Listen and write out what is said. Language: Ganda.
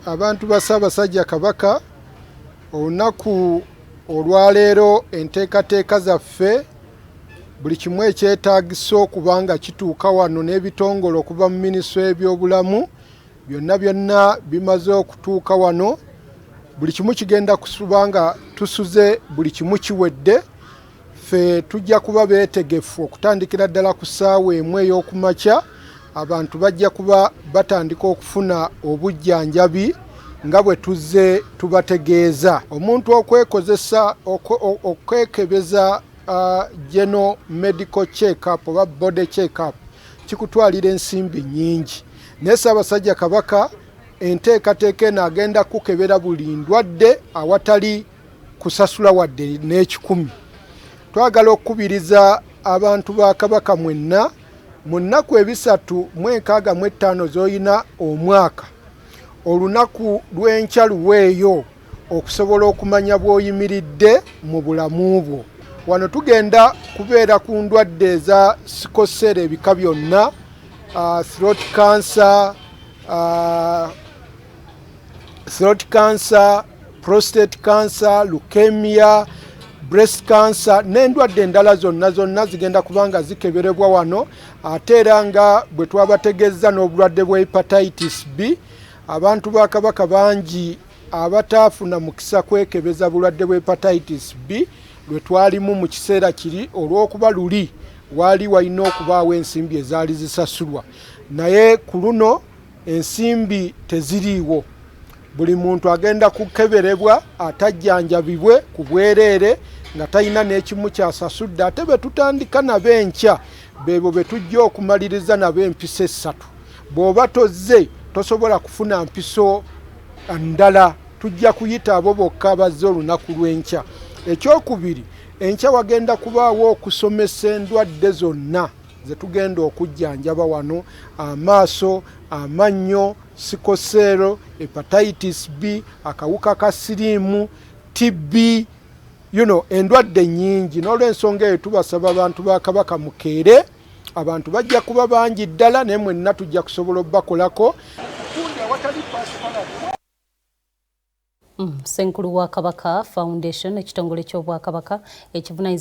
Abantu ba Ssaabasajja Kabaka, olunaku olwaleero enteekateeka zaffe, buli kimu ekyetaagisa okuba nga kituuka wano n'ebitongole okuva mu minisitule y'ebyobulamu, byonna byonna bimaze okutuuka wano. Buli kimu kigenda kusuba nga tusuze, buli kimu kiwedde. Ffe tujja kuba beetegefu okutandikira ddala ku ssaawa 1 ey'okumakya. Abantu bajja kuba batandika okufuna obujjanjabi nga bwe tuzze tubategeeza. Omuntu okwekozesa okwekebeza general medical check up oba body check up kikutwalira ensimbi nnyingi, naye Ssaabasajja Kabaka enteekateeka eno agenda kukebera buli ndwadde awatali kusasula wadde n'ekikumi. Twagala okukubiriza abantu ba Kabaka mwenna, mu nnaku 365 z'olina omwaka, olunaku lw'enkya luweeyo okusobola okumanya bw'oyimiridde mu bulamu bwo. Wano tugenda kubeera ku ndwadde eza sickle cell ebika byonna, throat cancer, prostate cancer, leukemia, breast cancer n'endwadde endala zonna zonna zigenda kuba nga zikeberebwa wano. Ate era nga bwe twabategeeza, n'obulwadde bwa hepatitis B. Abantu ba Kabaka bangi abataafuna mukisa kwekebeza bulwadde bwa hepatitis B lwe twalimu mu kiseera kiri, olw'okuba luli waali walina okubaawo ensimbi ezaali zisasulwa, naye ku luno ensimbi teziriiwo. Buli muntu agenda kukeberebwa atajjanjabibwe ku bwereere nga talina n'ekimu kyasasudde. Ate be tutandika nabo enkya beebo be tujja okumaliriza nabo empiso 3. Bw'oba tozze, tosobola kufuna mpiso ndala. Tujja kuyita abo bokka bazze olunaku lw'enkya. Ekyokubiri, enkya wagenda kubaawo okusomesa endwadde zonna ze tugenda okujjanjaba wano: amaaso, amannyo, sickle cell, hepatitis B, akawuka ka siriimu, TB, endwadde nnyingi. N'olwensonga eyo tubasaba, abantu ba Kabaka, mukeere. Abantu bajja kuba bangi ddala, naye mwenna tujja kusobola obbakolako. Ssenkulu wa Kabaka Foundation, ekitongole ky'Obwakabaka ekivunanyizibwa